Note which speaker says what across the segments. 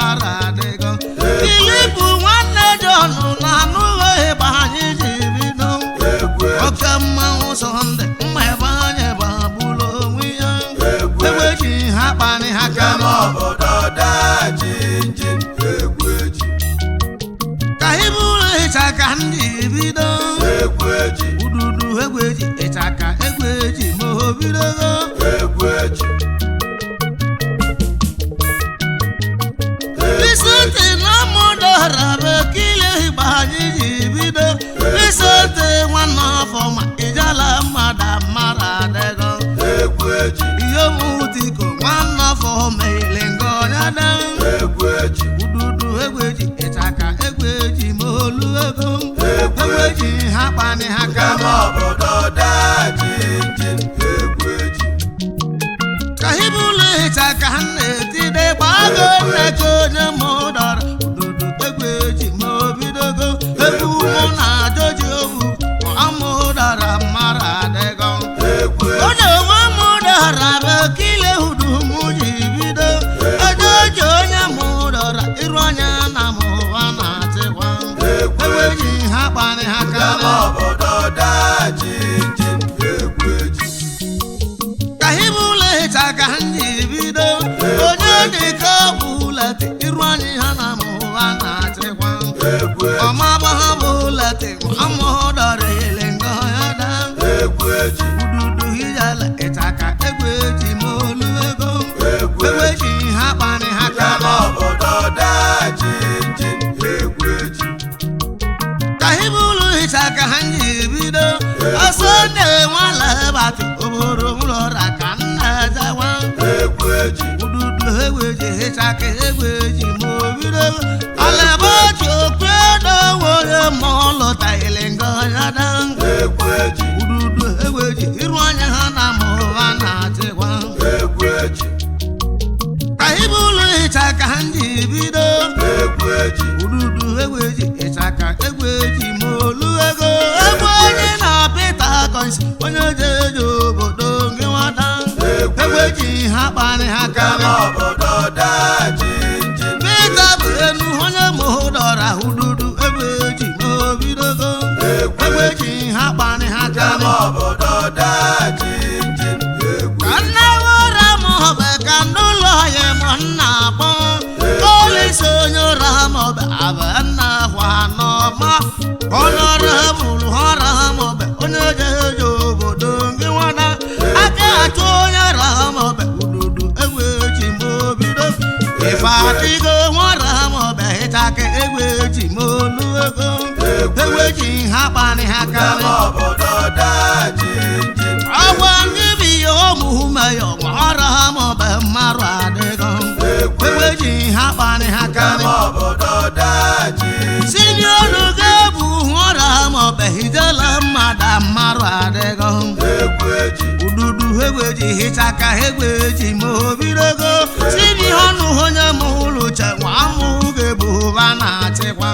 Speaker 1: mara adịgo. Filipu nwanne Jọn na anụghị ịgba anyị ji bido.
Speaker 2: Egwu eji.
Speaker 1: Oke mmanwụ Sọnde mma ebe anyị gbagburu onwe ya.
Speaker 2: Egwu
Speaker 1: Egwu eji ha kparị ha
Speaker 2: Njem
Speaker 1: karị.
Speaker 2: obodo daa jinjin. Egwu eji.
Speaker 1: Ka iburu ịchaka ndị bido.
Speaker 2: Egwu eji.
Speaker 1: Ududu egwu eji ịchaka egwu eji ma o bidogo.
Speaker 2: Egwu eji.
Speaker 1: Isete na mụdara bekile igba anyị ji bido. Isete nwanne afọ ma ijala mmadụ mara adịgo.
Speaker 2: Egwu eji.
Speaker 1: Ihe mutiko nwanne afọ meile ngọnya da.
Speaker 2: Egwu eji.
Speaker 1: Ududu egwu eji ịchaka egwu eji ma olu ego. Egwu eji ha kpani ha
Speaker 2: Njem
Speaker 1: karị.
Speaker 2: obodo daa jinjin. Egwu eji.
Speaker 1: Ka ibulu ịchaka na-etide gbago nne ka onye mụdara. Ududu egwu eji ma o bidogo. Egwu mụ na ajoji obu amụdara mara adịgo.
Speaker 2: Egwu eji.
Speaker 1: Onye nwe mụdara bekile udu mụ ji bido. Ejoji onye mụdara iru anya na mụwa na-achịkwa.
Speaker 2: Egwu
Speaker 1: Egwu
Speaker 2: eji.
Speaker 1: eji ha kparị ha
Speaker 2: Njem
Speaker 1: karị.
Speaker 2: obodo daa jinjin. Egwu eji.
Speaker 1: Ka ibulu ịchaka ndị bido. Onye dịka ọbụlati iru anyị ha na mụwa na-achịkwa.
Speaker 2: Egwu eji.
Speaker 1: Ọmaba ha bụlati amụdara ele ngọ ya da.
Speaker 2: Egwu eji.
Speaker 1: Ududu hijala ịchaka egwu eji ma olu ego.
Speaker 2: Egwu
Speaker 1: Egwu
Speaker 2: eji.
Speaker 1: eji ha kparị ha
Speaker 2: Njem
Speaker 1: karị.
Speaker 2: obodo daa jinjin. Egwu eji.
Speaker 1: Ka ibulu ịchaka ha ji bido. Ọsọ na-enwala batị obodo mụlọra ka nna ejewa.
Speaker 2: Egwu eji.
Speaker 1: Ududu egwu eji ịchaka egwu eji ma o bido. Alabaji okwedo were ma ọ lọtaghịlị ngọnyada.
Speaker 2: Egwu eji.
Speaker 1: Ududu egwu eji iru anya ha na ma ụwa na-achịkwa.
Speaker 2: Egwu eji.
Speaker 1: Ka ibulu ịchaka ha ji bido.
Speaker 2: Egwu eji.
Speaker 1: Ududu egwu eji ịchaka egwu eji ma olu ego. Egwu onye na Pita Coins onye jeje obodo gị nwata. Egwu eji ha kparị ha
Speaker 2: Njem
Speaker 1: karị.
Speaker 2: obodo daa jinjin.
Speaker 1: Pita bụ enu onye mụdọra ududu egwu eji ma o bidogo.
Speaker 2: Egwu
Speaker 1: Egwu eji ha kparị ha
Speaker 2: Njem
Speaker 1: karị.
Speaker 2: obodo daa jinjin. Egwu
Speaker 1: Ka nne ụra ma ọ bụ ka n'ụlọ ya ma nna akpọ. Polisi onye ụra ma ọ bụ abụ nna akwa n'ọma. Onye ọrụ bụrụ ọra ma ọ bụ onye jeje obodo gị nwada. Aka achụ onye ra ma ọ bụ ududu egwu eji ma o bido. Ife adịgo nwara ma ọ bụ ịchaka egwu eji ma olu ego. Egwu eji ha kparị ha
Speaker 2: Njem
Speaker 1: karị.
Speaker 2: obodo daa jinjin.
Speaker 1: Agwa ndị bụ ihe omume ya ọrụ ha maọbụ mmarụ adịgo.
Speaker 2: Egwu
Speaker 1: Egwu eji ha kparị ha
Speaker 2: Njem
Speaker 1: karị.
Speaker 2: obodo daa jinjin.
Speaker 1: Sini ọnụ ga-ebu ọrụ ha maọbụ hijela mmadụ mmarụ adịgo.
Speaker 2: Egwu eji.
Speaker 1: Ududu egwu eji hichaka egwu eji ma o bidogo. Sini ọnụ onye mụ ụlọ uche nwa amụ ga-ebu ụba na-achịkwa.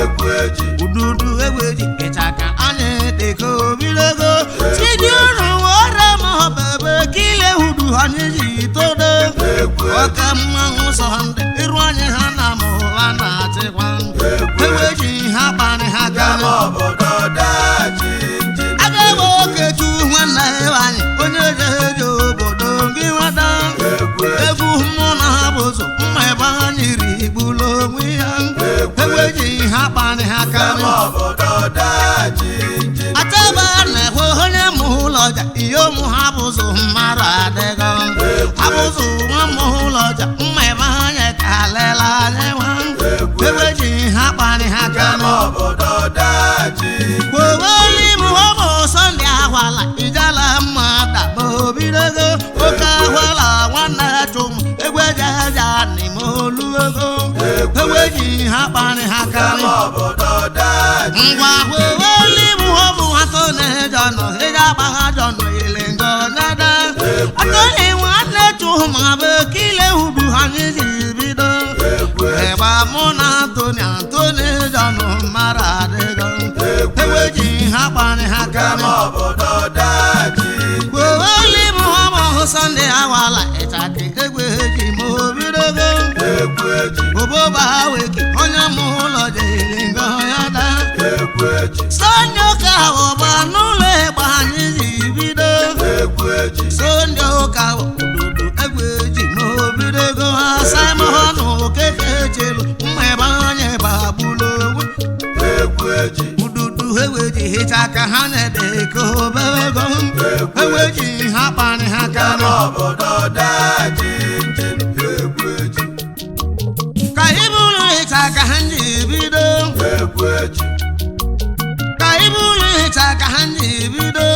Speaker 2: Egwu eji.
Speaker 1: Ududu egwu eji ịchaka anyị dịka obidogo. Sini ọnụ ọrụ ma ọ bụ ebe kile udu anyị ji todo.
Speaker 2: Egwu eji.
Speaker 1: Oke mmanwụ Sọnde iru anyị ha na mụwa na-achịkwa.
Speaker 2: Egwu
Speaker 1: Egwu eji ha kparị ha
Speaker 2: Njem
Speaker 1: karị.
Speaker 2: obodo daa jinjin.
Speaker 1: Aga m okechu nwanne anyị onye jeje obodo gị nwata.
Speaker 2: Egwu eji.
Speaker 1: Egwu mụ na ha bụ ụzọ mma ebe anyị rigburu onwe ya. Egwu eji ha kparị ha
Speaker 2: Njem
Speaker 1: karị.
Speaker 2: obodo daa jinjin.
Speaker 1: Ataba na-ekwe onye mụ ụlọ ja ihe ụmụ ha bụzụ mmadụ adịgo. Abụzụ nwa mụ ụlọ ja mma ebe anyị ka lela anyị nwa. Egwu eji ha kparị ha
Speaker 2: Njem
Speaker 1: karị.
Speaker 2: obodo daa jinjin.
Speaker 1: Gwoweli m ọbụ Sọnde ahwala ijala mma daba obidogo. Oke ahwala nwanne chụm egwu ejeja n'ime olu ego. Egwu eji ha kparị ha
Speaker 2: Njem
Speaker 1: karị.
Speaker 2: obodo daa jinjin.
Speaker 1: Ngwa weweli m ọbụ atọ na-ejọnọ ịja agbagha jọnọ ile ngọ nada. Atọ nwanne chụm abụ kile udu anyị ji bido.
Speaker 2: Egwu eji.
Speaker 1: Ịgba mụ na Antoni Antoni jọnụ mara adịgo.
Speaker 2: Egwu
Speaker 1: Egwu eji ha kparị ha
Speaker 2: Njem
Speaker 1: karị.
Speaker 2: obodo daa jinjin.
Speaker 1: Weweli m ọbụ Sọnde awala ịchaka egwu eji ma o bidogo.
Speaker 2: Egwu eji.
Speaker 1: Obo
Speaker 2: Egwu eji.
Speaker 1: Sonye ụka ụba n'ụlọ ịgba anyị ji bido.
Speaker 2: Egwu eji.
Speaker 1: Sonye ụka obodo egwu eji ma obido ego ha Simon Okeke chelu mma ebe anyị bagbulu onwe.
Speaker 2: Egwu eji.
Speaker 1: Ududu egwu eji hicha ka ha na-ede ka obere ego egwu eji ha kparị ha karị.
Speaker 2: Obodo daa jinjin egwu eji.
Speaker 1: Ka ibulu hicha ka ha ji bido.
Speaker 2: Egwu eji.
Speaker 1: Ka ibulu hicha ka ha ji bido.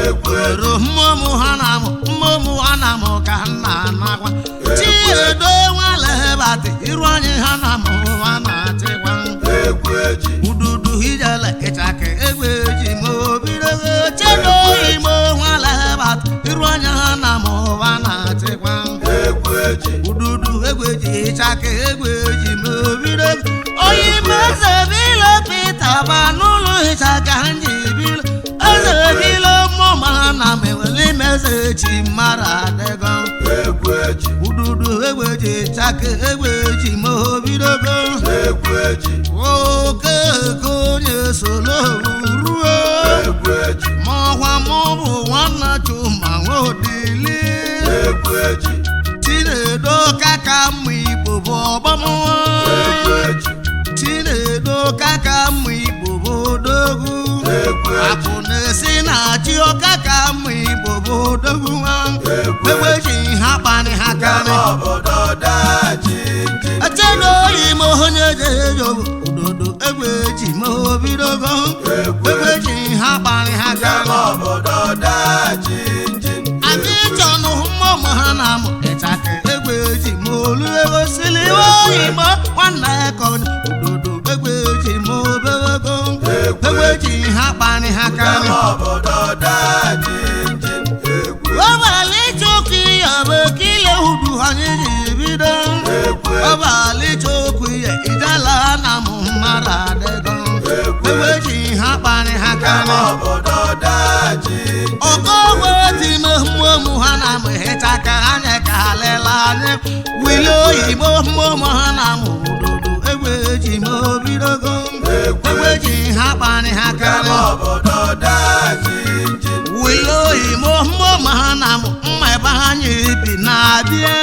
Speaker 2: Egwu eji.
Speaker 1: Ero mmụmụ ha na-amụ mmụmụ ha na-amụ ka ha na-anakwa. Chiedo nwalebatị iru anyị ha na-amụ ha na-achịkwa.
Speaker 2: Egwu eji.
Speaker 1: Ududu ijele ịchaka egwu eji ma obido chedo imo nwalebatị iru anyị ha na-amụ ha na-achịkwa.
Speaker 2: Egwu eji.
Speaker 1: Ududu egwu eji ịchaka egwu eji ma obido onye ime eze bilo Pita ba n'ụlọ ịchaka nji bilo eze bilo mmụọ ha na mewele imeze chi mara adịgo.
Speaker 2: Egwu eji.
Speaker 1: Ududu egwu eji ịchaka egwu eji ma obidogo.
Speaker 2: Egwu eji.
Speaker 1: Oke onye solo ruo.
Speaker 2: Egwu eji.
Speaker 1: Maọkwa maọbụ nwanna Chuma nwaodili.
Speaker 2: Egwu eji.
Speaker 1: Chinedo kaka mma Igbo bụ ọgbamnwa.
Speaker 2: Egwu eji.
Speaker 1: Chinedo kaka mma Igbo bụ odogwu.
Speaker 2: Egwu eji.
Speaker 1: Akụ na-esi na chi ọkaka mma Igbo bụ odogwu nwa.
Speaker 2: Egwu
Speaker 1: Egwu eji ha kparị ha karị.
Speaker 2: Obodo daa jinjin.
Speaker 1: Echedo ime onye jejo ododo egwu eji ma obidogo. Egwu eji ha kparị ha karị.
Speaker 2: Obodo daa jinjin.
Speaker 1: Anyị chọnụ mmụmụ ha na-amụ ịchaka egwu eji ma olu ego sili oyigbo nwanne ka ododo egwu eji ma obewego. Egwu eji ha kparị ha karị.
Speaker 2: Obodo daa jinjin. Egwu
Speaker 1: Ọbalị chukwu ya bụ kile udu anyị ji bido.
Speaker 2: Egwu eji.
Speaker 1: Ọbalị chukwu ya ijela na mụ mara adịgo. Egwu eji ha kparị ha karị.
Speaker 2: Obodo daa jinjin.
Speaker 1: Ọkọgwe time mmụmụ ha na amụ ịchaka anyị ka lela anyị wili oyibo mmụmụ ha na amụ ododo egwu eji ma obidogo. Egwu eji ha kparị ha karị.
Speaker 2: Obodo daa jinjin.
Speaker 1: Wili oyibo mmụmụ ha na amụ mma ebe anyị bi na-abịa.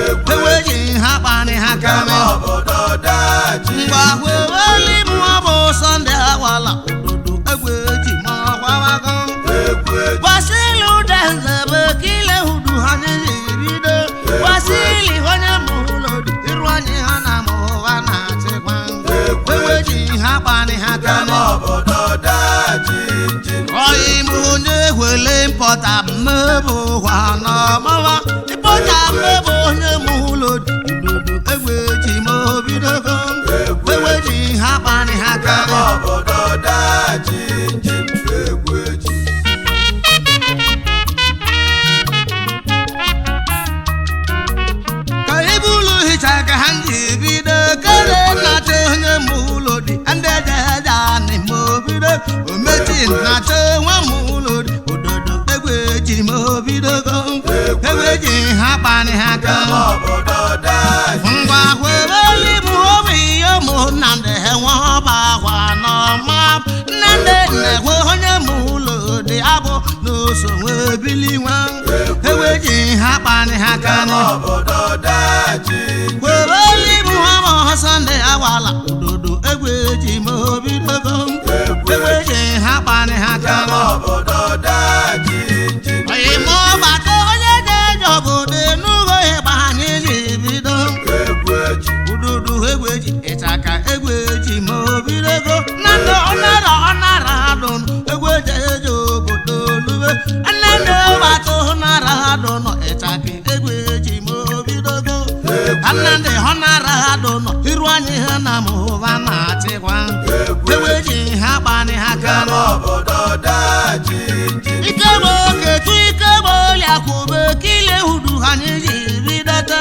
Speaker 1: Egwu eji ha kparị ha karị.
Speaker 2: Obodo daa jinjin.
Speaker 1: Mgbe weweli mụọ bụ Sọnde awala ododo egwu eji ma ọgwawago.
Speaker 2: Egwu eji.
Speaker 1: Wasili udenze bụ kile udu ha na-ebido. Wasili onye mụlụ dị iru anyị ha na mụwa na-achịkwa. Egwu eji ha kparị ha karị.
Speaker 2: Obodo daa jinjin.
Speaker 1: Ọyị m onye wele mpọta mmebụ hwa n'ọmọwa. Ịpọta mmebụ onye mụlụ dị ududu egwu eji ma obidogo. Egwu eji ha kparị ha karị.
Speaker 2: Obodo daa jinjin. Egwu eji.
Speaker 1: Ka ibulu hicha ka ha ji bido kele nnacha onye mụlụ dị ndị ejeje anị ma obido omechi nnacha nwa mụlụ dị ododo egwu eji ma obidogo. Egwu eji ha kparị ha ka.
Speaker 2: Obodo daa
Speaker 1: Ngwa weweli m obi ihe mụ Nnamdị nwa ọba akwa n'ọma Nnamdị na-ekwe onye mụlụ dị abụ n'oso wee bili nwa. Egwu eji ha kparị ha karị.
Speaker 2: Obodo daa jinjin.
Speaker 1: Weweli Muhammad Sunday awala ododo egwu eji ma obidogo. Egwu eji ha kparị ha karị.
Speaker 2: Obodo daa jinjin.
Speaker 1: Ime ọgbakọ onye na-eje obodo enugo ịgba anyị ji bido.
Speaker 2: Egwu eji.
Speaker 1: Ududu egwu eji ịchaka egwu eji ma obidogo. Nnamdị ọnara ọnara adụn egwu eji eje obodo olube. Nnamdị ọgbakọ ọnara adụn ịchaka egwu eji ma obidogo. Nnamdị ọnara adụn iru anyị ha na mụwa na-achịkwa. Egwu eji ha kparị ha karị.
Speaker 2: Obodo daa jinjin.
Speaker 1: Ike bụ oketu ike bụ oliakwube kile udu anyị ji bidota.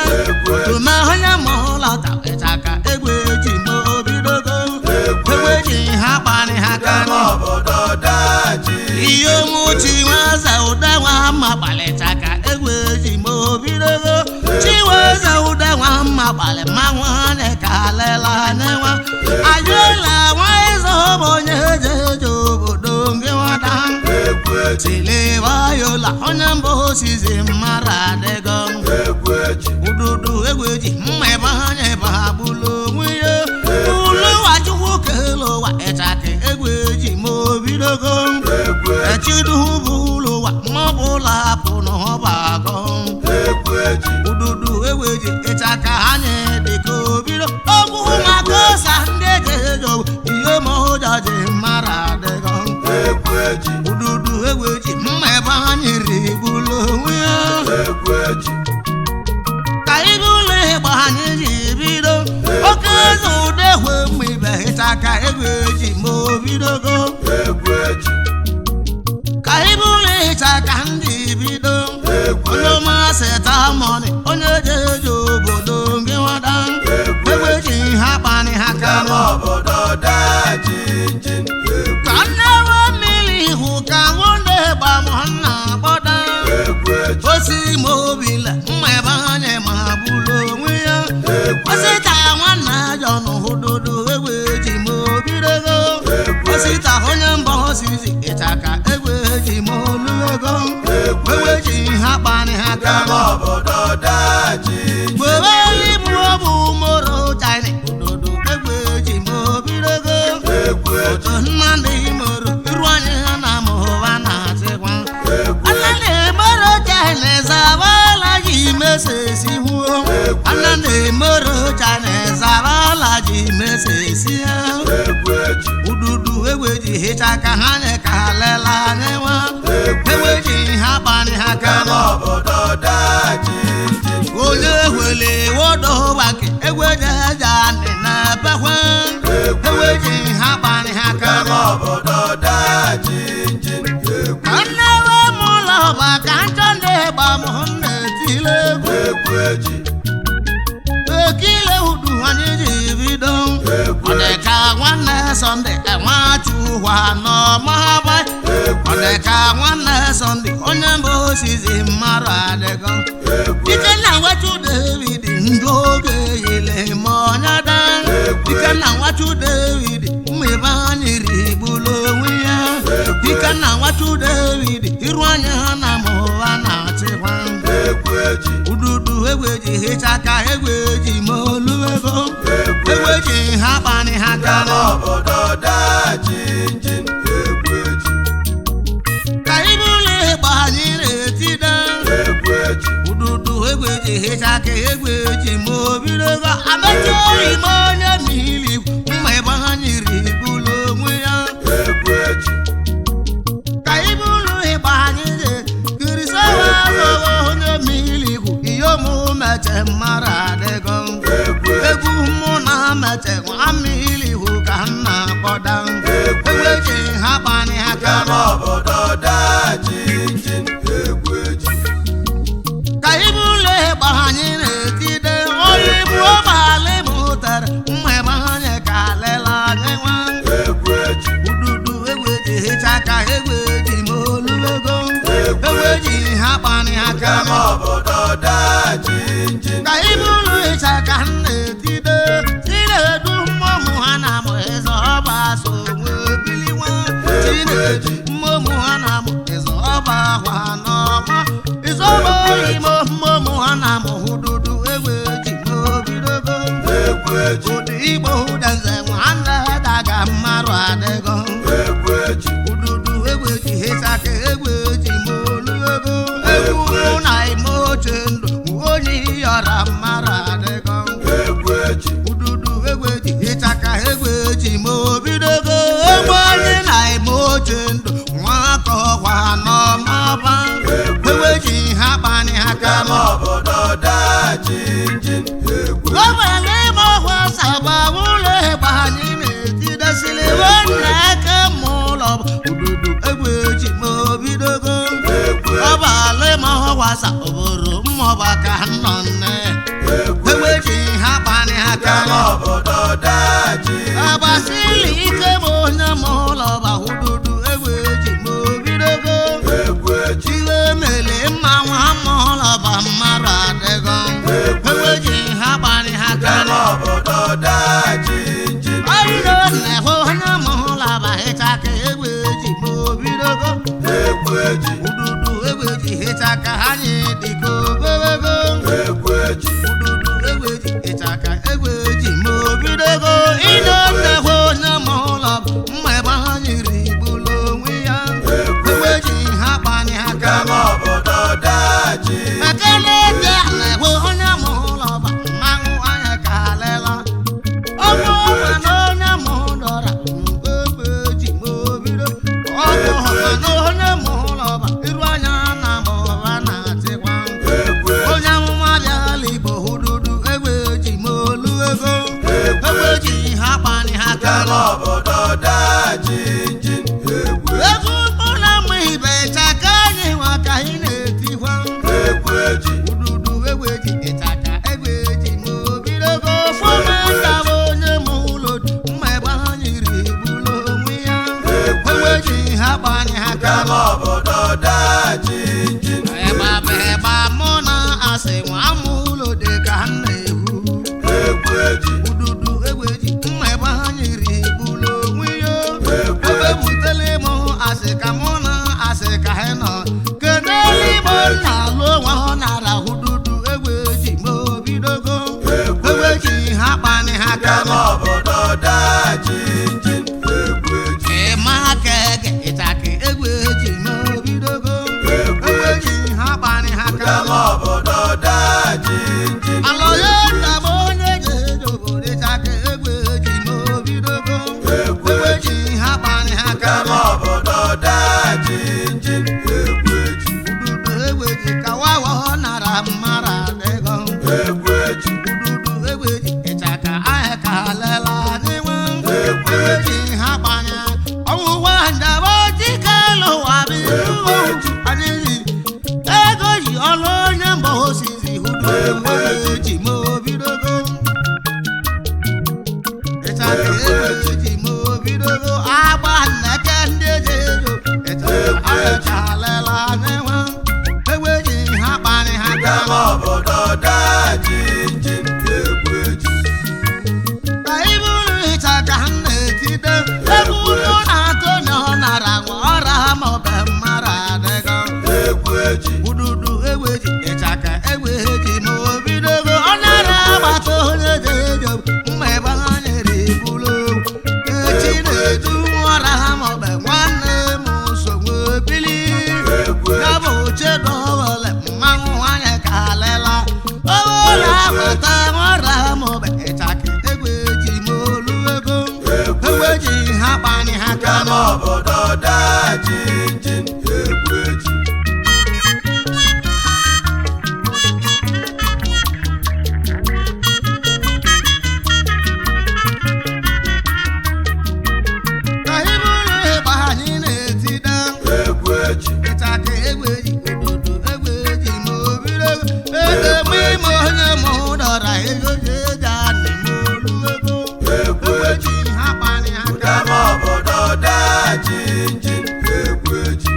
Speaker 1: Tụma onye mụlọta ịchaka egwu eji ma obidogo. Egwu eji ha kparị ha karị.
Speaker 2: Obodo daa jinjin.
Speaker 1: Ihe mụ Chinweze ude nwa mma kpalịchaka egwu eji ma obidogo. Chinweze ude nwa mma kpalị mmanwụ anyị ka lela anyị nwa. Ajụla nwa ịzụ bụ onye eje
Speaker 2: eji
Speaker 1: Silivayola onye mbụ osizi mara adịgo
Speaker 2: egwu eji
Speaker 1: ududu egwu eji mma ebe anya ebe ha gbulu onwe ya ụlụwa chukwu kele ụwa ịchaka egwu eji ma obidogo
Speaker 2: egwu eji
Speaker 1: echiduhu bụ ụlụwa ma ọ bụla hapụ n'ọba agọ
Speaker 2: egwu eji
Speaker 1: ududu egwu eji ịchaka anya dịka obido ogwu maka ụsa ndị eji ejo ihe ma ụjọ ji mara adịgo
Speaker 2: egwu eji
Speaker 1: ududu egwu eji mma ebe anyị rigbulu onwe ya
Speaker 2: egwu eji
Speaker 1: ka ibu ụlọ ịgba anyị ji bido oke eze udehwe mma ibe ịchaka egwu eji ma obidogo
Speaker 2: egwu eji
Speaker 1: ka ibu ụlọ ịchaka ndị bido
Speaker 2: egwu
Speaker 1: onye
Speaker 2: eji
Speaker 1: masị tamọnị onye jeje obodo gị nwada
Speaker 2: Egwu
Speaker 1: egwu eji ha kpanị ha
Speaker 2: Ama
Speaker 1: kanụ
Speaker 2: obodo daa jinjin egwu
Speaker 1: ka nne nwe mmiri hụ ka nwunye gba m nna gbọda
Speaker 2: egwu eji
Speaker 1: osi ma obila mma ebe anyị ma bụrụ onwe ya
Speaker 2: egwu eji
Speaker 1: osita nwanne ajọ n'ụdụdụ egwu eji ma obidogo
Speaker 2: Egwu
Speaker 1: osita onye mbọ osisi ịchaka egwu eji ma oluego
Speaker 2: Egwu
Speaker 1: egwu eji ha kpanị ha
Speaker 2: Ama
Speaker 1: kanụ
Speaker 2: obodo daa jinjin
Speaker 1: were ibu ọbụ moro china ụdụdụ egwu eji ma obidogo
Speaker 2: egwu eji
Speaker 1: otu nnamdị moro iru anyị ha na mụwa na-achịkwa
Speaker 2: egwu
Speaker 1: Ana na-emere China zabala ji mesesi huo. Ana na-emere China zabala ji mesesi ha.
Speaker 2: egwu eji
Speaker 1: Ududu egwe ji hicha ka ha nye ka lela anyị nwa. Egwe ji ha kpanị ha
Speaker 2: Ama
Speaker 1: kanụ.
Speaker 2: obodo daa jinjin
Speaker 1: Onye wele wodo gbake egwe ji eje anị na ebekwe. Egwe ji ha kpanị ha
Speaker 2: Ama
Speaker 1: kanụ.
Speaker 2: obodo daa jinjin egwu
Speaker 1: Ka nne we m ụlọ ọba ka nchọ ndị gba m na-etile egwu.
Speaker 2: egwu eji
Speaker 1: Ekile udu anyị ji bido
Speaker 2: Egwu
Speaker 1: ọ dị ka nwanne Sọnde nwachukwa n'ọmaba
Speaker 2: egwu
Speaker 1: ọ dị ka nwanne Sọnde onye mbụ osizi mmadụ adịgo
Speaker 2: egwu
Speaker 1: Ikenna nwachu David ndụ oge yile ma ọnya da Ikenna nwachu David mmebe anyị rigbulu onwe ya Ikenna nwachu David iru anya ha na mụwa na-achịkwa
Speaker 2: egwu eji
Speaker 1: ududu egwu eji hicha ka egwu eji ma olu ego
Speaker 2: egwu
Speaker 1: egwu eji ha kpanị ha
Speaker 2: Ama
Speaker 1: kanụ
Speaker 2: obodo daa jinjin egwu eji
Speaker 1: ka ibu ụlọ ịgba anyị na-etide
Speaker 2: egwu eji
Speaker 1: ududu egwu eji hicha ka egwu eji ma obidogo amechi oyi ma onye mmiri mma ebe anyị rigbulu onwe ya
Speaker 2: egwu eji
Speaker 1: ka ibu ụlọ ịgba anyị dị kirisawa onye mmiri ihe omume mara adịgo
Speaker 2: egwu
Speaker 1: egwu mụ na meche nwa mmiri hụ ka m na-akpọda
Speaker 2: Egwu
Speaker 1: egwu eji ha kpanị ha
Speaker 2: Ama
Speaker 1: kanụ
Speaker 2: obodo daa jinjin egwu eji
Speaker 1: ka ibu ụlọ ịgba anyị na-etide onye ibu ọbalị mụtara mma ebe anyị ka lela anyị nwa
Speaker 2: egwu eji
Speaker 1: ududu egwu eji hicha ka egwu eji ma olu ego
Speaker 2: Egwu
Speaker 1: egwu eji ha kpanị ha
Speaker 2: Ama
Speaker 1: kanụ
Speaker 2: obodo daa jinjin
Speaker 1: ka ibu ụlọ ịcha ka m na-etide chinedu mmụmụ ha na amụ ịzọ ọba so nwee bili nwa chinedu mmụmụ ha na amụ ịzọ ọba akwa n'ọma ịzọ ọba ime mmụmụ ha na amụ hụdudu egbe ji n'obidogo
Speaker 2: egwu eji
Speaker 1: ụdị igbo ụdanze nwanne daga mmarụ adịgo
Speaker 2: egwu eji
Speaker 1: ududu egbe ji hịcha ka egbe ji ma olu ego egwu mụ na ime oche ndụ onye yọrọ mmarụ adịgo
Speaker 2: egwu eji
Speaker 1: ududu egbe ji hịcha ka egbe ji ma obidogo egbe onye na ime oche ndụ nwakọ ọkwa n'ọmaba egbe ji ha kpanị ha
Speaker 2: Ama
Speaker 1: kanụ
Speaker 2: obodo daa jinjin egwu
Speaker 1: gọvanọ ime ọkwa saba ụlọ ịgba anyị na-etidesili nwanne aka ma ụlọ ududu egbe ji ma obidogo
Speaker 2: egwu
Speaker 1: ọbalị ma ọkwasa obodo mmọba ka nọ nne
Speaker 2: egwu
Speaker 1: egbe ji ha kpanị ha
Speaker 2: Ama
Speaker 1: kanụ
Speaker 2: obodo daa jinjin
Speaker 1: agbasili ike bụ onye ma ụlọ bahududu egbe ji ma obidogo
Speaker 2: egwu eji
Speaker 1: iwe mele mma nwa ma ụlọ ba mmadụ adịgo egbe ji ha kpanị ha
Speaker 2: Ama
Speaker 1: kanụ
Speaker 2: obodo daa jinjin
Speaker 1: ọrịrị na-ehụ onye ma ụlọ ba ịcha ka egbe ji ma obidogo
Speaker 2: egwu eji
Speaker 1: Ududu egbe ji ịchaka anyị dịka obebego.
Speaker 2: Egwu eji
Speaker 1: Ududu egbe ji ịchaka egbe ji ma obidogo. Ịnọ nnekwu onye ma ụlọ mma ebe anyị rigbulu onwe ya. Egbe ji ha kpanye aka.
Speaker 2: Kama obodo daji
Speaker 1: Ekele dị ala onye ma ụlọ ba mmanwụ anya ka lela. Ọnwụ ọma na onye ma ụdọra egbe ji ma obido. Ọnwụ ọma na onye ma ụlọ ba iru anya na ma ụra na-achịkwa.
Speaker 2: Egwu eji
Speaker 1: Onye amụma bịala Igbo hụdụdụ egbe ji ma olu ego. Egbe ji ha kpani ha
Speaker 2: Kama
Speaker 1: kala.
Speaker 2: obodo daji njin egwu
Speaker 1: Egwu ụlọ mma ibe chaka anyị nwa ka anyị na-etikwa.
Speaker 2: Egwu eji
Speaker 1: Ududu egbe ji ịchaka egbe ji ma obidogo fọmenta bụ onye ma ụlọ mma ebe anyị rigbulu onwe ya. Egbe ji ha gbanye ha
Speaker 2: Kama
Speaker 1: kala.
Speaker 2: obodo daji njin
Speaker 1: Eba bụ eba mụ na asị nwa mụ ụlọ dị ka m na-ewu.
Speaker 2: Egwu eji
Speaker 1: Ududu egbe ji mma ebe anyị rigbulu onwe ya. Ebe butele mụ asị ka mụ na asị ka ha nọ. Kedu eluigbo nna alụ onwe ha nara ududu egbe ji ma obidogo. Egbe ji ha kpani ha
Speaker 2: Kama
Speaker 1: kala.
Speaker 2: obodo daji njin egwu eji
Speaker 1: Ịma aka ege ịchaka egbe ji ma obidogo. Egbe ji ha kpani ha
Speaker 2: Kama
Speaker 1: kala.
Speaker 2: obodo daji njin
Speaker 1: Alọ ya nna m onye ji obodo ịchaka egbe ji ma obidogo. Egbe ji ha kpani ha
Speaker 2: Kama
Speaker 1: kala.
Speaker 2: obodo daji njin egwu eji
Speaker 1: Ududu egbe ji kawawa ọ nara mmara adịgo.
Speaker 2: Egwu eji
Speaker 1: Ududu egbe ji ịchaka ahịa ka lela n'inwe. Egbe ji ha gbanya. Ọwụwa ndaba dike lụwa bụ iwu. Anyị ji ego ji ọlụ onye mba osisi ududu egbe ji ma obidogo. Ịchaka egbe ji ma obidogo. Agba nneke ndị eji ejo. Ịchaka ahịa ka lela n'inwe. Egbe ji ha kpani ha
Speaker 2: Kama
Speaker 1: kala.
Speaker 2: obodo daji njin egwu eji
Speaker 1: Ka iburu ịchaka m na-etide egwu ụlọ na-atụ na ọ nara nwa ọra ma ọ bụ mara adịgo.
Speaker 2: Egwu eji
Speaker 1: Ududu egbe ji ịchaka egbe ji ma obidogo ọ nara agbata onye ji ejo mma ebe ha nyere ibulu echi na-edu ọra ma ọ bụ nwanne m so nwee bili
Speaker 2: Egwu
Speaker 1: ya bụ chedowele mmanwụ nwanyị ka lela owere agbata ọra ma ọ bụ ịchaka egbe ji ma olu ego egbe ji ha kpani ha
Speaker 2: Kama
Speaker 1: kala.
Speaker 2: obodo daji njin egwu eji
Speaker 1: Ka iburu ịgba anyị na-etide
Speaker 2: Egwu eji
Speaker 1: ịchaka egbe ji obodo egbe ji ma obiro ego eme ime onye ma ụdọra ego ji eji anị ma olu ego
Speaker 2: Egwu
Speaker 1: egbe
Speaker 2: eji
Speaker 1: ji ha kpani ha
Speaker 2: Kama
Speaker 1: kala.
Speaker 2: obodo daji njin egwu eji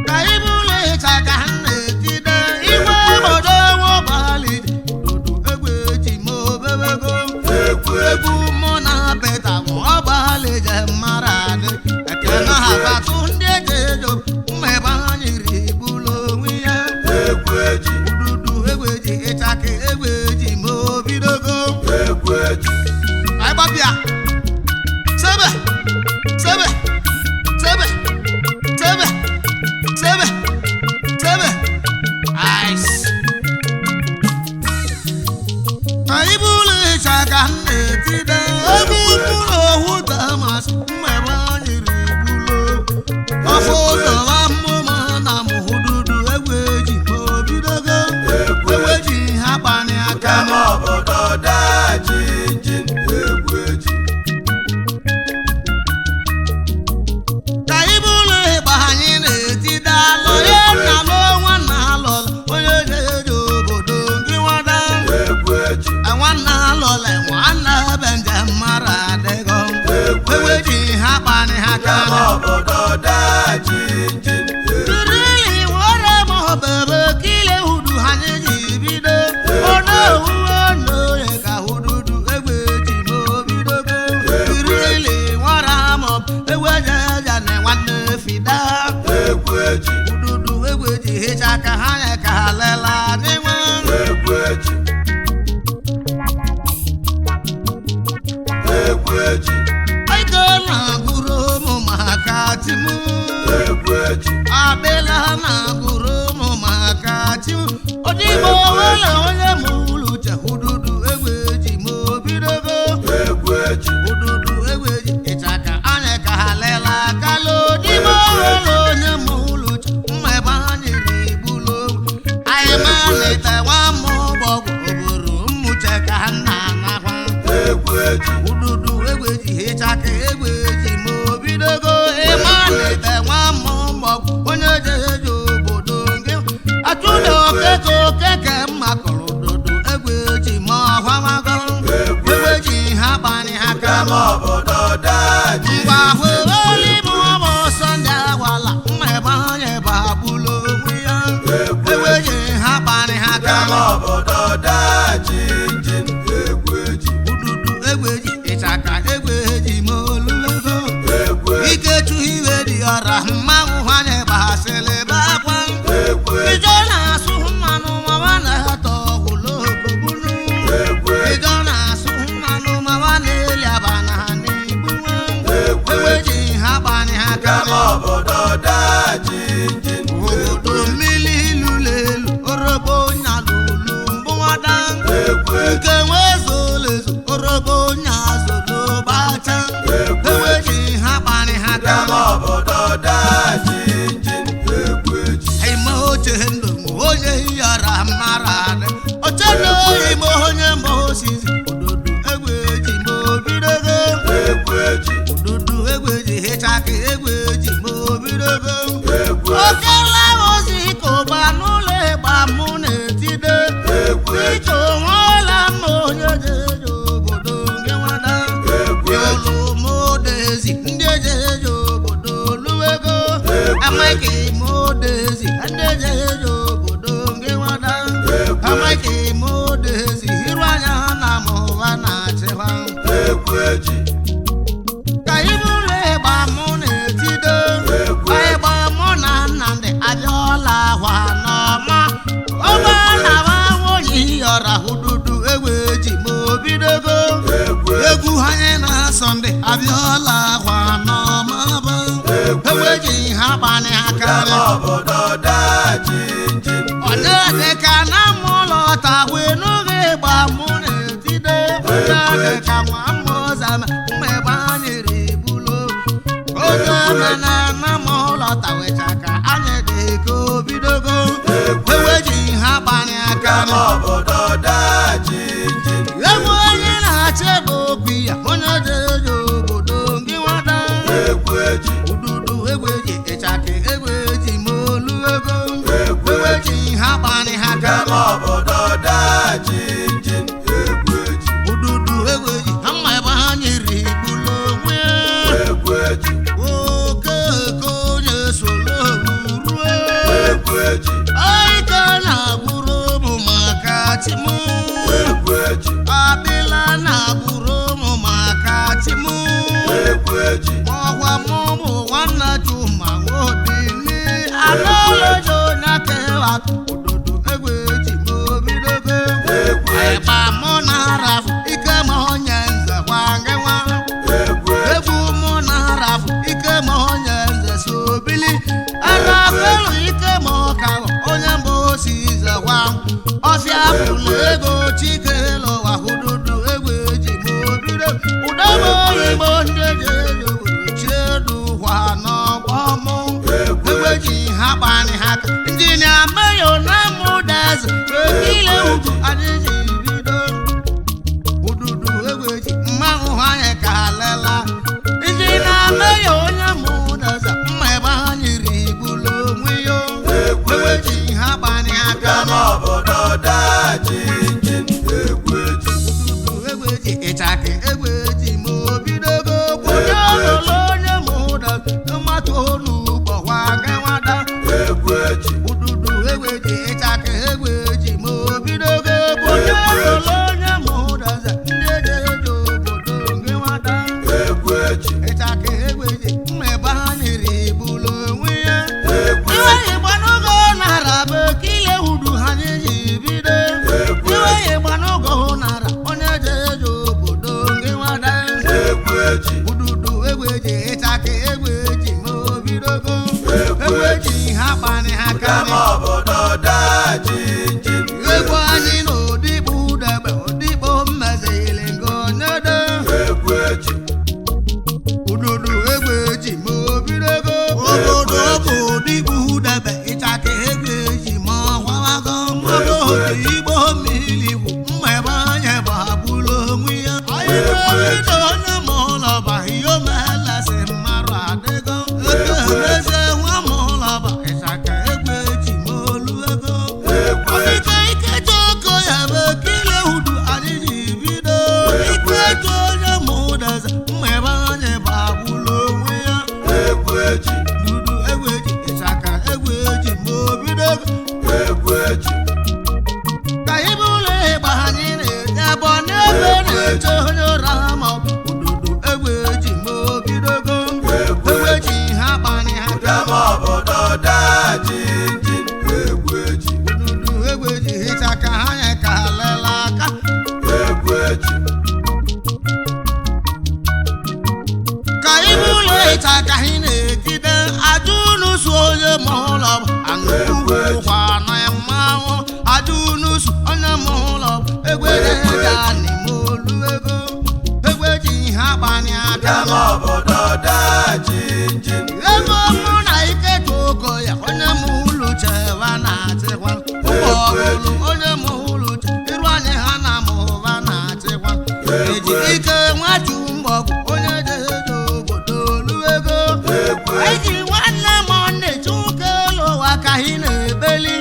Speaker 1: Ka iburu ịchaka m na-etide igwe obodo nwabalị obodo egbe ji ma obebego
Speaker 2: Egwu eji
Speaker 1: egwu mụ na peta bụ ọgbalị je mara adị ekene ha batụ ndị eji ejo mma ebe anyị rigbulu onwe ya.
Speaker 2: Egwu eji
Speaker 1: Ududu egbe ji ịchaka egbe ji ma obidogo.
Speaker 2: Egwu eji
Speaker 1: Anyị gbapịa. Sebe sebe sebe sebe sebe sebe ice. Ka ibulu ịchaka m na-etide ebe mkpụrụ owu damas mma ebe anyị rigbulu ọfụ ụzọwa mmụma na mụhụdudu egbe ji ma obidogo. Egbe ji ha kpani aka.
Speaker 2: Kama obodo daji njin egwu eji
Speaker 1: Ka ibulu ịgba anyị na-etide alụ ya na alụ nwanna alụla onye na-eji obodo gị nwada.
Speaker 2: Egwu eji
Speaker 1: Nwanna alụla nwanna ebe njem mara adịgo. Egbe ji ha kpani ha
Speaker 2: Kama
Speaker 1: kala.
Speaker 2: obodo daji njin egwu
Speaker 1: Kirili were ma obebe kile hudu anyị ji bido. Ono owuwe n'oye ka hududu egbe ji ma obidogo. Kirili nwara ma egbe jeje na nwanne fida.
Speaker 2: Egwu
Speaker 1: Ịchaka ha ya ka ha lela n'inwe.
Speaker 2: Egwu eji. Egwu eji.
Speaker 1: Ike na-agụrụ ụmụ maka chi m.
Speaker 2: Egwu eji.
Speaker 1: Abịla na-agụrụ ụmụ maka chi m. Odigbo nwere onye mụrụ uche ududu egwu eji ma obidogo.
Speaker 2: Egwu eji.
Speaker 1: Ududu egwu eji ịchaka anya ka ha lela kala odigbo nwere onye mụrụ uche mma ebe anyị rigbulu. Anyị malite nwa mụ gbọgwụ oburu mmuche ka nna anakwa.
Speaker 2: Egwu eji.
Speaker 1: Ududu egwu eji ịchaka egwu eji ma obidogo ịmalite nwa mụ gbọgwụ onye jeje obodo gị. Atụda okeke okeke mma kọrọ ududu egwu eji ma ọhwamago. Egwu eji ha kpani ha
Speaker 2: Ụdama
Speaker 1: kama.
Speaker 2: obodo daji.
Speaker 1: Ngwa hụrụ ọmụ Sọnde agwala mma ebe anyị bagbulu onwe ya.
Speaker 2: Egwu
Speaker 1: Egwu eji ha kpani ha
Speaker 2: Ụdama
Speaker 1: kama.
Speaker 2: obodo daji njin. Egwu eji.
Speaker 1: Ududu egwu eji ịchaka egwu eji ma olugo.
Speaker 2: Egwu eji.
Speaker 1: Ikechu iwe dị ọra mmanwụ anyị gbasịrị bakwa.
Speaker 2: Egwu eji.
Speaker 1: Ijọ na-asụ mmanụ mawa na-atọ ọgwụlụ
Speaker 2: Egwu eji.
Speaker 1: Ijọ na-asụ mmanụ mawa na-eli abana n'igbu.
Speaker 2: Egwu
Speaker 1: Egwu
Speaker 2: eji.
Speaker 1: eji ha kpani ha
Speaker 2: Ụdama
Speaker 1: kama.
Speaker 2: obodo daji njin.
Speaker 1: Obodo mmiri lụrụ elu orobo nyalụlụ mbụwada.
Speaker 2: Egwu eji.
Speaker 1: Nke nwezolezo orobo nyazolo gbacha.
Speaker 2: Egwu
Speaker 1: Egwu eji ha kpani ha
Speaker 2: Ụdama
Speaker 1: kama.
Speaker 2: obodo daji njin. Egwu eji.
Speaker 1: Ime oche ndụ m onye yara mara adị. Oche ndụ ime onye ma osisi ududu egwu eji ma obidogo.
Speaker 2: Egwu eji.
Speaker 1: Ududu egwu eji hịchaka egwu eji ma obidogo.
Speaker 2: Egwu eji.
Speaker 1: Okele ozi ka ụba n'ụlọ ịgba mụ na-etide.
Speaker 2: Egwu eji.
Speaker 1: Ije onweela mma onye jeje obodo gị nwada.
Speaker 2: Egwu eji.
Speaker 1: Ịlụ modezi ndị ejeje obodo luwego.
Speaker 2: Egwu
Speaker 1: Amaghị modezi ndị ejeje obodo gị nwada.
Speaker 2: Egwu
Speaker 1: Amaghị modezi iru anya na mụwa na-achịkwa.
Speaker 2: Egwu eji.
Speaker 1: Ka ibu ụlọ ịgba mụ na-etido.
Speaker 2: Egwu eji.
Speaker 1: Ịgba mụ na Nnamdị abịọla ahwa n'ọma. Ọgba na nwunye yọrọ ududu egwu eji ma obidogo.
Speaker 2: Egwu eji.
Speaker 1: Egwu anyị na Sọnde abịọla ahwa n'ọma bụ.
Speaker 2: Egwu
Speaker 1: Egwu eji ha gbanị aka.
Speaker 2: Ụdama obodo daji njin.
Speaker 1: Ọ na-ede ka na mụ lọta wee n'oge ịgba mụ na-etide. Ọ na-ede ka nwa mụ zama mgbe ebe anyị ribulu. Oge mana na mụ lọta wecha ka anyị dị ka obidogo.
Speaker 2: Egwu
Speaker 1: Egwu eji ha gbanị aka.
Speaker 2: Ụdama obodo daji njin.
Speaker 1: Egwu onye na-achị bụ okwu ya onye jeje obodo gị nwada.
Speaker 2: Egwu eji.
Speaker 1: Ududu egwu eji ịchaka egwu eji ma olu ego.
Speaker 2: Egwu
Speaker 1: Egwu
Speaker 2: eji.
Speaker 1: eji ha gbanị ha
Speaker 2: Ụdama
Speaker 1: kama.
Speaker 2: obodo daji njin. Egwu eji.
Speaker 1: Ududu egwu eji ha mma ebe ha nyere igbulu onwe.
Speaker 2: Egwu eji.
Speaker 1: Okeke onye solo rue.
Speaker 2: Egwu eji.
Speaker 1: Ike na-agbụrụ ụmụ maka chi m.
Speaker 2: Egwu eji.
Speaker 1: Adịla na-agbụrụ ụmụ maka chi m.
Speaker 2: Egwu eji.
Speaker 1: Ọkwa mụ bụ nwanne Chuma Nwodili. Alolojo na kewa ududu egwu eji ma obidogo.
Speaker 2: Egwu eji.
Speaker 1: Ịgba mụ na-arafụ ike ma onye nze gwa gị nwa.
Speaker 2: Egwu eji.
Speaker 1: Egwu mụ na-arafụ ike ma onye nze so bili. Arafelu ike ma ọka onye mbụ osi nze gwa. Ọfịa pụlụ ego chike lụwa ududu egwu eji ma obido. Ụdọm oyigbo ndị eji eji obodo chiedu kwa n'ọgbọ mụ.
Speaker 2: Egwu
Speaker 1: Egwu eji ha gbanị ha ka ndị na-amaghị na mụ dazi ekile ugwu anyị ji bido. Ududu egwu eji mmanwụ anyị ka lela. Ndị na-amaghị onye mụ dazi mma ebe anyị rigbulu onwe ya.
Speaker 2: Egwu
Speaker 1: Egwu eji ha gbanị aka.
Speaker 2: Ụdama obodo daji njin. Egwu eji.
Speaker 1: Ududu egwu eji ịchaka egwu eji ma obidogo. Kwụnye ololo onye mụ dazi mmatụ onu gbọkwa gị nwada.
Speaker 2: Egwu eji.
Speaker 1: Ududu egwu eji ịchaka egwu eji ma obidogo. Kwụnye aka.
Speaker 2: Ụdama obodo daa jinjin.
Speaker 1: Egwu anyị na odigbo udebe odigbo mmezili ngonyede.
Speaker 2: Egwu eji.
Speaker 1: Ududu egwu eji ma obidogo. Obodo bụ odigbo udebe ịchaka egwu eji ma ọkwawago. Mmadụ igbo mmiri bụ mma ebe anya bụ abụrụ onwe ya. Anyị na-ebido onye ma ụlọ ba ihe omelesi mmarụ adịgo. Eze nwa ma ụlọ ba ịchaka egwu eji ma olu ego.
Speaker 2: Egwu eji.
Speaker 1: Ike ike oko ya bụ ekile udu anyị ji bido. Ike eji onye ma ụdaza mma ebe anyị bụ abụrụ onwe ya.
Speaker 2: Egwu eji.
Speaker 1: Dudu egwu eji ịchaka egwu eji ma obido.
Speaker 2: Egwu eji.
Speaker 1: Ka ibe ụlọ ịgba anyị na-eje ebe ọ na-ebe na-eche onye ụra ma ọ bụ ududu egwu eji ma obidogo. Egwu eji ha kpani ha.
Speaker 2: Ụdama obodo daa jinjin. Egwu eji.
Speaker 1: Ududu egwu eji ịchaka ha ya ka lela aka.
Speaker 2: Egwu eji.
Speaker 1: Ka ibe ụlọ ịcha ka anyị na-ejide ajụ unu su onye ma ụlọ bụ anụkwu na mmanwụ ajụ unu su onye ma ụlọ bụ egwu eji n'ime olu ego egwu eji ihe agbani aka.
Speaker 2: Ụdama obodo daa jinjin.
Speaker 1: Ego mụ na ike ka ogo ya onye ma ụlọ chewa na-achịkwa ụmụ ọbụlụ onye ma ụlọ che iru anyị ha na ma ụba na-achịkwa eji ike nwatu mgbọgwụ onye jeje obodo olu ego.
Speaker 2: Egwu eji.
Speaker 1: Eji nwanne m na-eche ụka elu ụwa ka anyị na-ebeli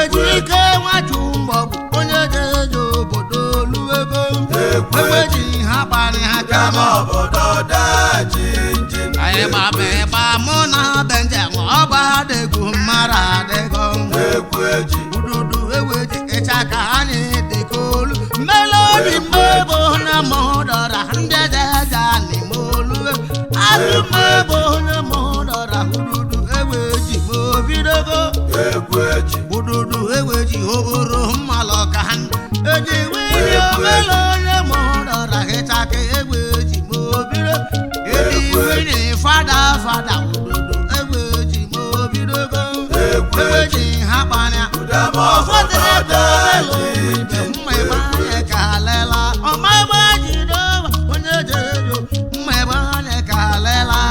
Speaker 1: eji ike nwatu mgbọgwụ onye jeje obodo olu ego.
Speaker 2: Egwu
Speaker 1: egbe
Speaker 2: eji.
Speaker 1: ji ha kparị ha
Speaker 2: Ụdama
Speaker 1: kama.
Speaker 2: obodo daa jinjin.
Speaker 1: Anyị gbaba ịgba mụ na be njem ọgba adịgo mara adịgo.
Speaker 2: Egwu eji.
Speaker 1: Ududu egwu eji ịchaka anyị dịka olu melodi mmebo na mụdọra ndị ejeja n'ime olu azụ mmebo onye mụdọra ududu egwu eji ma obidogo.
Speaker 2: Egwu eji.
Speaker 1: Ududu egwu eji oboro mmalụ ka ha eji wili omele onye mụdọra ịchaka egwu eji ma obido eji wili fada fada ududu egwu eji ma obidogo.
Speaker 2: Egwu
Speaker 1: egwu
Speaker 2: eji.
Speaker 1: eji ha kpanya.
Speaker 2: Ụdama obodo daa jinjin.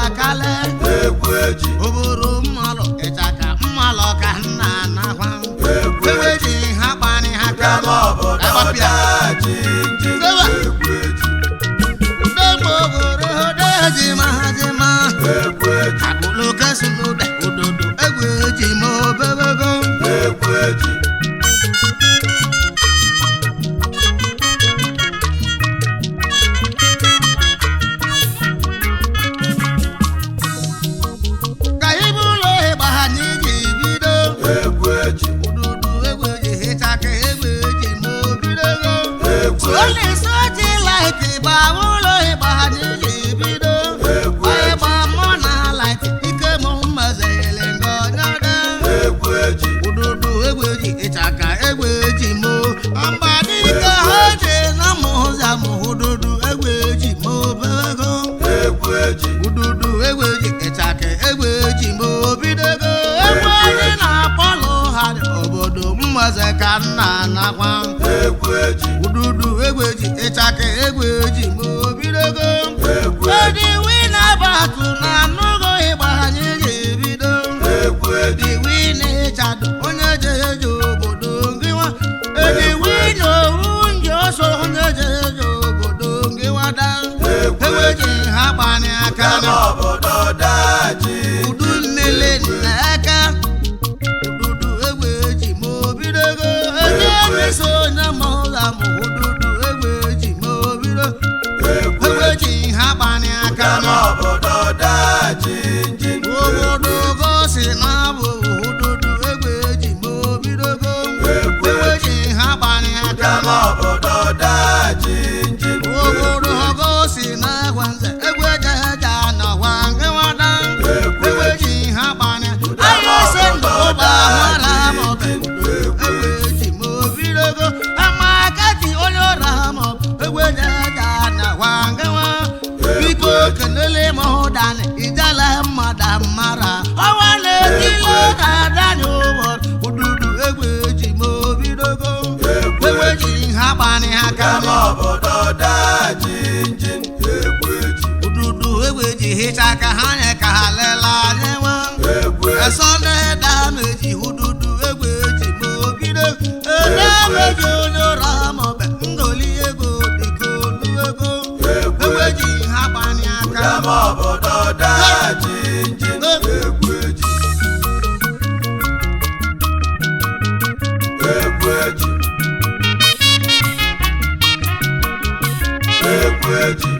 Speaker 2: Egwu eji.
Speaker 1: Oburu mmalụ ịchaka mmalụ ka nna anakwa.
Speaker 2: Egwu eji.
Speaker 1: Eji ha kpani ha.
Speaker 2: Ụdama obodo daa jinjin. Egwu eji.
Speaker 1: Ndemogoro dejima jima.
Speaker 2: Egwu eji.
Speaker 1: Akpụlụ kesụlụde ododo egwu eji ma obebego.
Speaker 2: Egwu eji.
Speaker 1: Ka ibe ụlọ ịgba anyị ji bido.
Speaker 2: Egwu eji.
Speaker 1: Ududu egwu eji ịchaka egwu eji ma obidogo.
Speaker 2: Egwu eji.
Speaker 1: Only soji light gba ụlọ ịgba anyị ji bido.
Speaker 2: Egwu eji.
Speaker 1: Ịgba mụ na light ike mụ mmezili ngọnyọdọ.
Speaker 2: Egwu eji.
Speaker 1: Ududu egwu eji ịchaka egwu eji mụ. Mgbadike ha ji na mụ ụza mụ ududu egwu eji mụ obego.
Speaker 2: Egwu eji.
Speaker 1: Ududu egwu eji ịchaka egwu eji mụ obidogo. Egwu anyị na-akpọlụ ha obodo mmeze ka nna anakwa.
Speaker 2: Egwu eji.
Speaker 1: Ududu egwu eji ịchaka egwu eji ma obidogo.
Speaker 2: Egwu eji.
Speaker 1: Edi wina batụ na anụgo ịgba anyị ji ebido.
Speaker 2: Egwu eji.
Speaker 1: Edi wina ịchado onye jeje obodo ngịwa. Edi wina owu nje ọsọ onye jeje obodo ngịwa da.
Speaker 2: Egwu
Speaker 1: Egwu eji ha gbani aka.
Speaker 2: Ụdama obodo daa jinjin.
Speaker 1: Udu mmiri na-eke ududu egwu eji ma obidogo. Eji emiso onye ma ụla ma ududu egwu eji ma obido.
Speaker 2: Egwu
Speaker 1: Egwu
Speaker 2: eji.
Speaker 1: eji ha gbani aka.
Speaker 2: Ụdama obodo daa jinjin.
Speaker 1: Obodo gosi na abụ ududu egwu eji ma obidogo.
Speaker 2: Egwu
Speaker 1: Egwu
Speaker 2: eji.
Speaker 1: eji ha gbani aka.
Speaker 2: Ụdama obodo daa jinjin.
Speaker 1: Obodo gosi na agwa nze egwu eji eje anọkwa. Ịchaka ha nye ka ha lela anyị nwa.
Speaker 2: Egwu eji.
Speaker 1: Esọnde dameji hududu egwu eji ma ogide. Edameji onye ụra maọbụ ngoli ego dịka olu ego.
Speaker 2: Egwu
Speaker 1: Egwu eji ha gbanye aka.
Speaker 2: Udama obodo daa jinjin. Egwu eji. Egwu eji. Egwu eji.